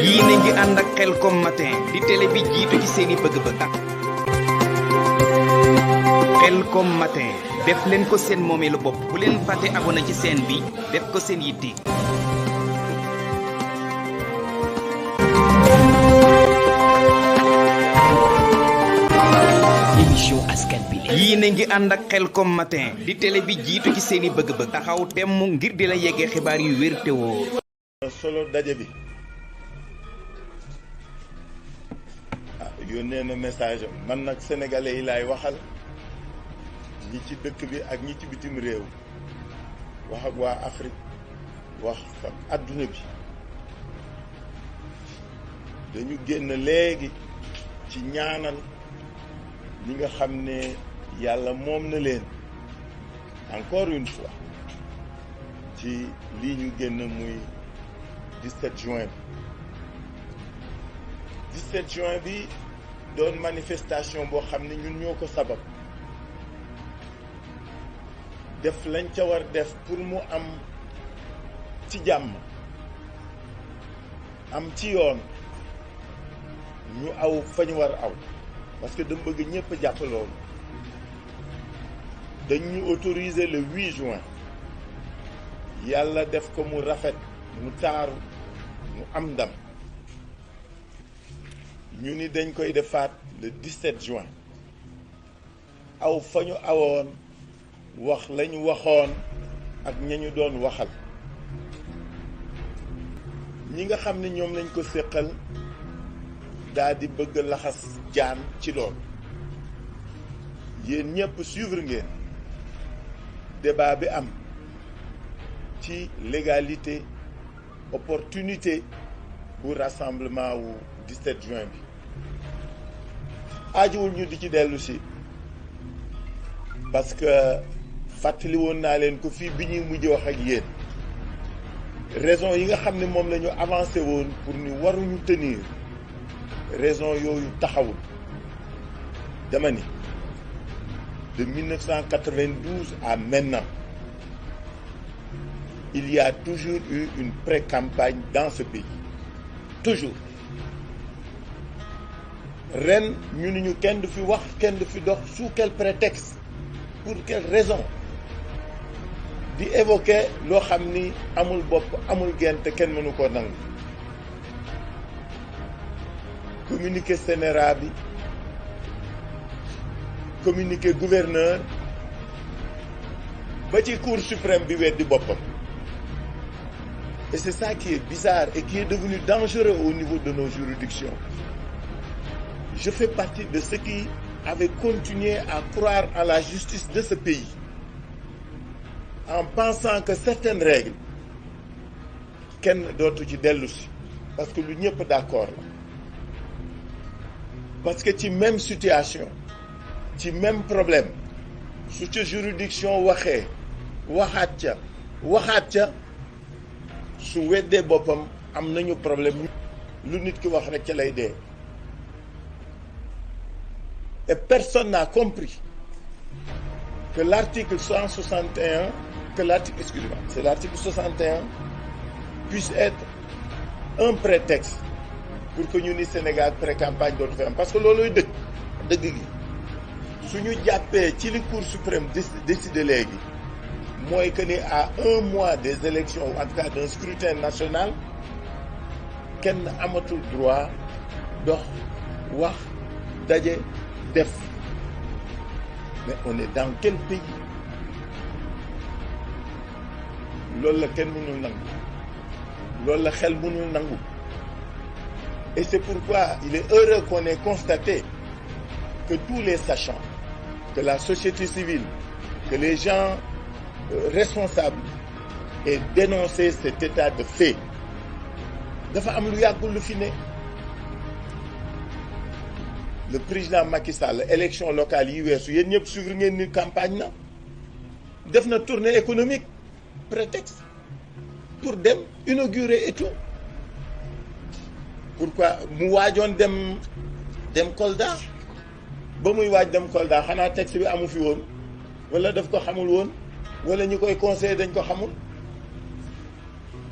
yéen a ngi ànd ak Khelcom matin di télé bi jiitu ci seeni bëgg-bëgg. Khelcom matin def leen ko seen moomeelu bopp bu leen fàtte abonné ci chaîne bi def ko seen yitte. émission askan bi yéen a ngi ànd ak Khelcom matin di télé bi jiitu ci seeni bëgg-bëgg taxaw temm ngir di la yeggee xibaar yu wér te wóor. solo daje bi yónnee na message man nag sénégalais yi laay waxal ñi ci dëkk bi ak ñi ci bitim réew wax ak waa Afrique wax ak adduna bi dañu génn léegi ci ñaanal ñi nga xam ne yàlla moom na leen encore une fois ci lii ñu génn muy 17 juin 17 juin bi doon manifestation boo xam ne ñun ñoo ko sabab def lañ ca war def pour mu am ci jàmm am ci yoon ñu aw fa ñu war aw parce que dama bëgg ñëpp jàpp loolu dañ ñu autoriser le 8 juin yàlla def ko mu rafet mu taaru mu am ndam ñu ni dañ koy defaat le 17 juin aw fa ñu awoon wax lañu waxoon ak ñañu doon waxal ñi nga xam ne ñoom lañ ko séqal daal di bëgg laxas jaan ci loolu yéen ñëpp suivre ngeen débat bi am ci légalité opportunité bu rassemblement wu 17 juin bi aajuwul ñu di ci dellu si parce que fàttali woon naa leen ko fii bi ñuy mujj wax ak yéen raison yi nga xam ne moom la ñu avancé woon pour ni waruñu tenir raison yooyu taxawul dama ni de 1992 à maintenant il y a toujours eu une pré-campagne dans ce pays toujours ren ñu ni ñu kenn du fi wax kenn du fi dox sous quel prétexte pour quelle raison di évoquer loo xam ni amul bopp amul genn te kenn mënu ko nangu communiqué sénéral bi communiqué gouverneur ba ci cour suprême bi weddi boppam et c'est ça qui est bizarre et qui est devenu dangereux au niveau de nos juridictions. Je fais partie de ceux qui avaient continué à croire à la justice de ce pays en pensant que certaines règles kenn dootu ci dellu si parce que lu ñëpp d'accord la parce que ci même situation ci même problème su ca juridiction waxee waxaat ca su weddee boppam am nañu problème lu nit ki wax rek ca lay dee et personne n'a compris que l'article 161 c'est l'article 61 puisse être un prétexte pour que ñu ni Sénégal pré-campagne dootu fi am parce que looluy dëgg gi suñu jàppee ci li Cour suprême décidé léegi mooy que ni à un mois des élections ou en tout cas d'un scrutin national kenn amatul droit dox wax daje def mais on est dans quel pays loolu la kenn mënul nangu loolu la xel mënul nangu et c'est pourquoi il est heureux qu'on ait constaté que tous les sachants que la société civile que les gens responsables aient dénoncé cet état de fait dafa am lu yàggul lu fi ne le président Macky Sall élection locale yi weesu yéen ñëpp suivre ngeen ni campagne na def na tournée économique prétexte pour dem inaugurer et tout pourquoi mu waajoon dem Kolda ba muy waaj dem Kolda xanaa texte bi amu fi woon wala daf ko xamul woon wala ñi koy conseiller dañ ko xamul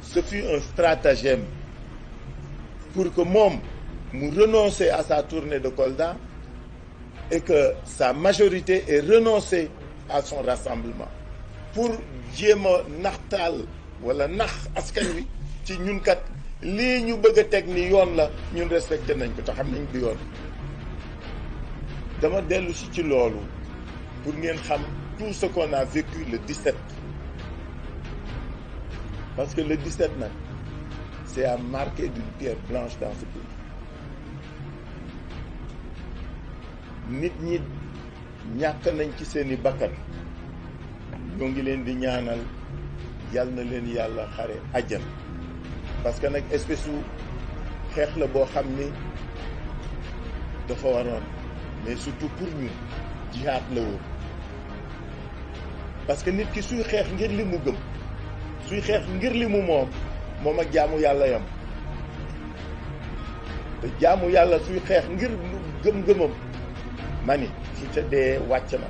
ce fut un stratagème pour que moom mu renoncer à sa tournée de Kolda et que sa majorité ait renoncé à son rassemblement pour jéem a naxtaal wala nax askan wi ci ñun kat lii ñu bëgg a teg ni yoon la ñun respecté nañ ko te xam nañ du yoon. dama dellu si ci loolu pour ngeen xam tout ce qu'on a vécu le 17 parce que le 17 nag c'est à marquer d'une pierre blanche dans ce pays. nit ñi ñàkk nañ ci seeni bakkan ñoo ngi leen di ñaanal yal na leen yàlla xare àjjana parce que nag espèce u xeex la boo xam ni dafa waroon mais surtout pour ñu jihaad la woon parce que nit ki suy xeex ngir li mu gëm suy xeex ngir li mu moom ak jaamu yàlla yam te jaamu yàlla suy xeex ngir gëm-gëmam mani su ca dee wàcc na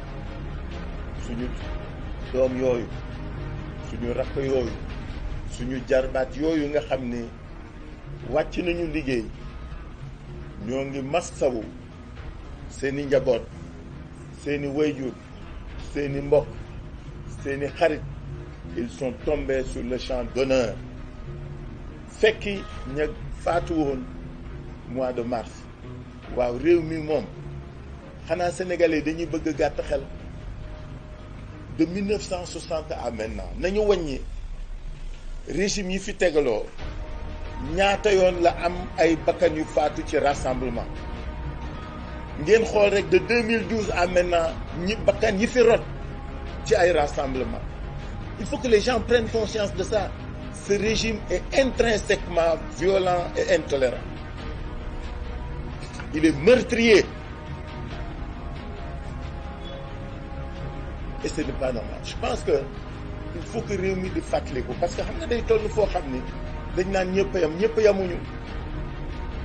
suñu doom yooyu suñu rakk yooyu suñu jarbaat yooyu nga xam ni wàcc nañu liggéey ñoo ngi massawu seeni njaboot seeni wayjur seeni mbokk seeni xarit ils sont tombés sur le champ d'honneur fekki ña faatu woon mois de mars waaw réew mi moom xanaa sénégalais dañuy bëgg a gàtt xel de 1960 à maintenant nañu wàññi régime yi fi tegaloo ñaata yoon la am ay bakkan yu faatu ci rassemblement ngeen xool rek de 2012 à maintenant ñi bakkan yi fi rot ci ay rassemblement il faut que les gens prennent conscience de ça. Ce régime est intrinsèquement violent et intolérant. Il est meurtrier. Et ce n'est pas normal. Je pense que il faut que réew mi di fàttali ko parce que xam nga day toll foo xam ni dañ naan ñëpp yam ñëpp yamuñu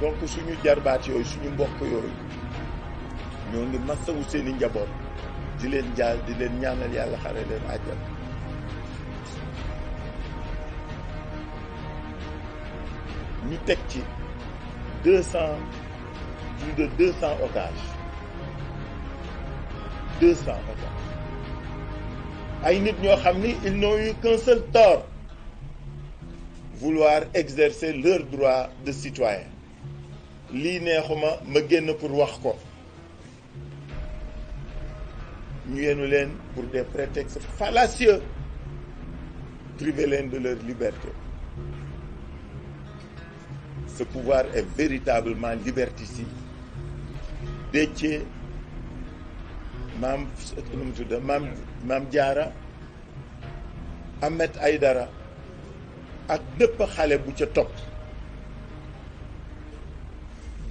donc suñu jarbaat yooyu suñu mbokk yooyu ñoo ngi masawu seeni njaboot di leen jaal di leen ñaanal yàlla xare leen àjjana. ñu teg ci plus de 200 otages 200 otages ay nit ñoo xam ni ils n'ont eu qu'un seul tort vouloir exercer leur droit de citoyen lii neexuma ma génn pour wax ko ñu yenu leen pour des prétextes fallacieux priver leen de leur liberté. Ce pouvoir est véritablement liberticide. Déthié Mame Diarra Ahmed Aïdara ak bépp xale bu ca topp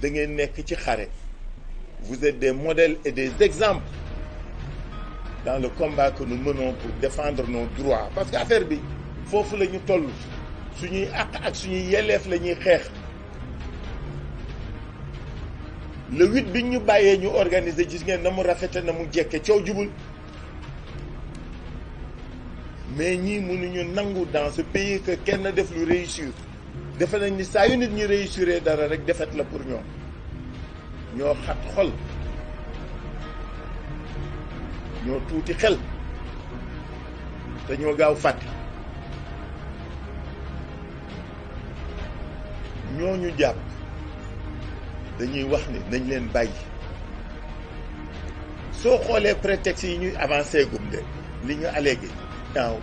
da ngeen nekk ci xare. Vous êtes des modèles et des exemples dans le combat que nous menons pour défendre nos droits parce que affaire bi foofu la ñu toll suñuy àq ak suñuy yelleef la ñuy xeex. Le 8 bi ñu bàyyee ñu organiser gis ngeen na mu rafete na mu jekke coow jubul mais ñii mënuñu nangu dans ce pays que kenn def lu réussir defe nañ ni saa yu nit ñi réussiree dara rek defet la pour ñoom ñoo xat xol ñoo tuuti xel te ñoo gaaw fàtte ñooñu jàpp dañuy wax ni nañ leen bàyyi soo xoolee prétexte yi ñuy avancé gum de li ñu allégué naaw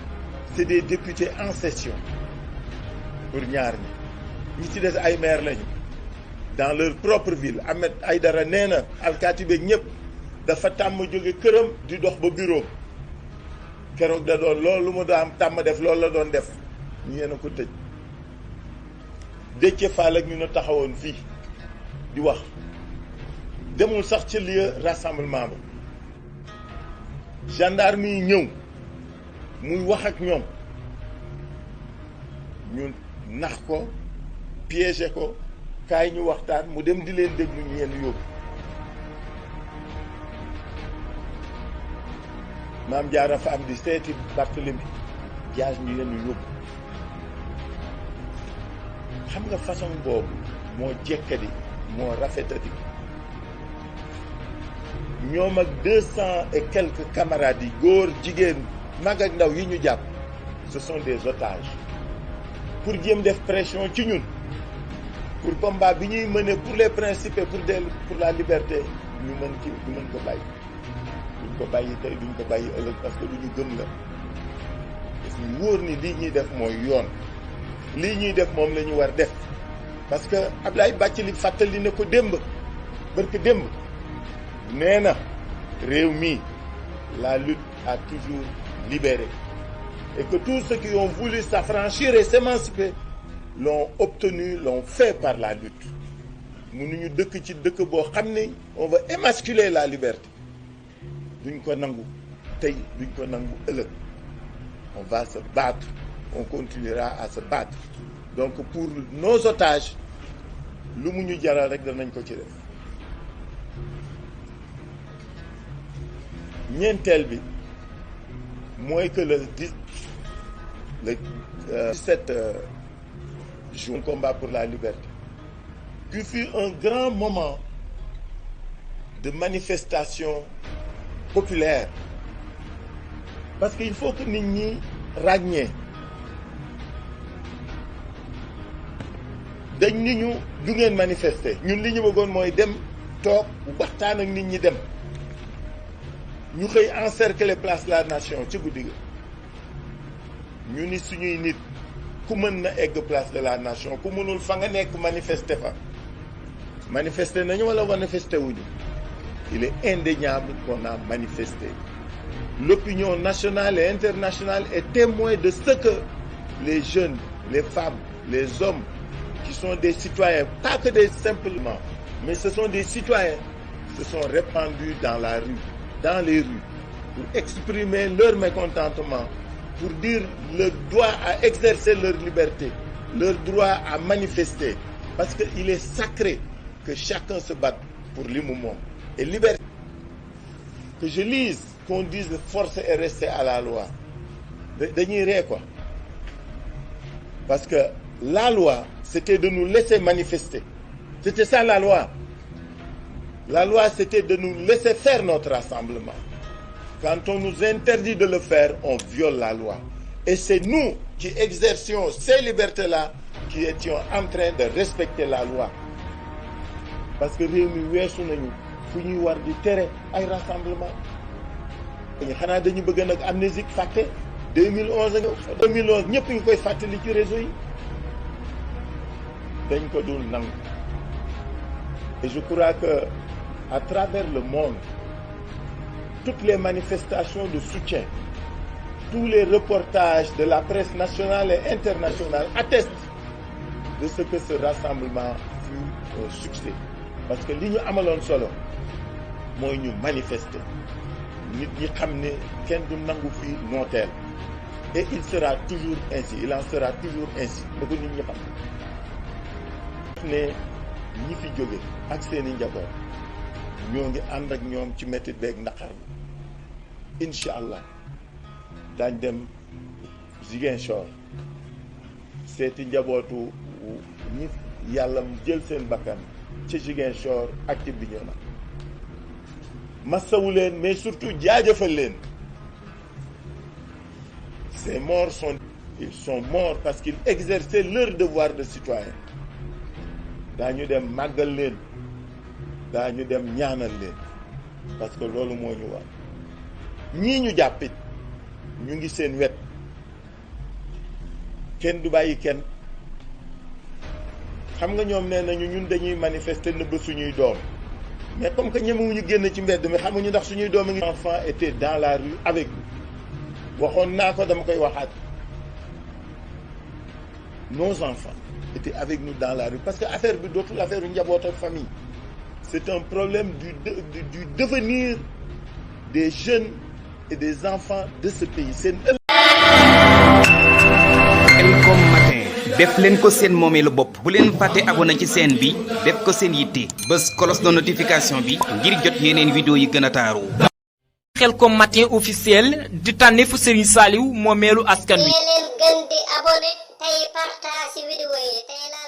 c'est des députés en session pour ñaar ñi ci des ay maire lañu dans leur propre ville. Ahmed Aïdara nee na alkaati beeg ñëpp dafa tàmm jóge këram di dox ba bureau keroog da doon loolu mu daa am tàmm def loolu la doon def ñu yéen a ko tëj Déthié Fall ak ñu ne taxawoon fii di wax demul sax ci lieu rassemblement ba gendarme yi ñëw muy wax ak ñoom ñu nax ko piégé ko kaay ñu waxtaan mu dem di leen déglu ñu yenn yóbbu Mame Diarra fa am di seeti Barthélemy Dias ñu yenn yóbbu xam nga façon boobu moo jekkadi moo rafetadi ñoom ak 200 et quelques camarades yi góor jigéen mag ak ndaw yi ñu jàpp ce sont des otages pour jéem def pression ci ñun pour combat bi ñuy mener pour les principes et pour la liberté ñu mën ko bàyyi duñ ko bàyyi tey duñ ko bàyyi ëllëg parce que lu ñu gëm la parce que ñu wóor ni lii ñuy def mooy yoon lii ñuy def moom la ñu war def parce que Ablaye Bathily fàttali ne ko démb barke démb nee na réew mi la lutte a toujours libéré et que tous ceux qui ont voulu s'affranchir et s'émanciper l'ont obtenu, l'ont fait par la lutte. mënuñu dëkk ci dëkk boo xam ne on va émasculer la liberté duñ ko nangu tey duñ ko nangu ëllëg on va se battre on continuera à se battre donc pour nos otages lu mu ñu jaral rek danañ ko ci def ñeenteel bi mooy que le 17 juin combat pour la liberté qui fut un grand moment de manifestation populaire parce qu'il faut que nit ñi ràññee dañ ni ñu du ngeen manifester ñun li ñu bëggoon mooy dem toog waxtaan ak nit ñi dem ñu xëy encercler place la nation ci guddi ga ñu ni suñuy nit ku mën na egg place de la nation ku mënul fa nga nekk manifester fa manifester nañu wala manifester wuñu il est indéniable qu'on a manifesté l'opinion nationale et internationale est témoin de ce que les jeunes les femmes les hommes qui sont des citoyens pas que des simplement mais ce sont des citoyens se sont répandus dans la rue dans les rues pour exprimer leur mécontentement pour dire leur droit à exercer leur liberté leur droit à manifester parce que il est sacré que chacun se batte pour li mu moom et liberté que je lise qu'on dise force et rester à la loi dañuy ree quoi parce que la loi c'était de nous laisser manifester c'était ça la loi c'était de nous laisser faire notre rassemblement quand on nous interdit de le faire on viole la loi et c'est nous qui exercions ces libertés-là qui étions en train de respecter la loi parce que réew mi weesu nañu fu ñuy war di tere ay rassemblement xanaa dañu bëgg nag amnésique fàtte 2011 ñëpp ngi koy fàttali ci réseau yi dañ ko dul nangu et je crois que à travers le monde toutes les manifestations de soutien tous les reportages de la presse nationale et internationale attestent de ce que ce rassemblement fut un succès parce que li ñu amaloon solo mooy ñu manifester nit ñi xam ne kenn du nangu fii nooteel et il sera toujours ainsi il en sera toujours ainsi ba ko nit ñi xam ne ñi fi jóge ak seeni njaboot ñoo ngi ànd ak ñoom ci métit beeg naqar bi incha allah daañ dem Ziguinchor seeti njabootu ñi yàlla jël seen bakkan ci Ziguinchor ak ci Bignona masawu leen mais surtout jaajëfal leen ces morts ils sont morts parce qu'ils exerçaient leur devoir de citoyen daañu dem màggal leen daañu dem ñaanal leen parce que loolu moo ñu war ñii ñu jàppit ñu ngi seen wet kenn du bàyyi kenn xam nga ñoom nee nañu ñun dañuy manifester nëbb suñuy doom mais comme que ñemewuñu génn ci mbedd mi xamuñu ndax suñuy doom a ngi enfants étaient dans la rue avec nous waxoon naa ko dama koy waxaat nos enfants étaient avec nous dans la rue parce que affaire bi dootul affaire u njaboot ak famille c'est un problème du devenir des jeunes et des enfants de ce pays seen Khelcom matin def leen ko seen moomeelu bopp bu leen fàtte abonné ci chaîne bi def ko seen yitte bës cloche de notification bi ngir jot yeneen vidéo yi gën a taaru. Khelcom matin officiel di tànneefu Serigne Saliou moomeelu askan wi. leen gën di abonné tey partage vidéo yi tey la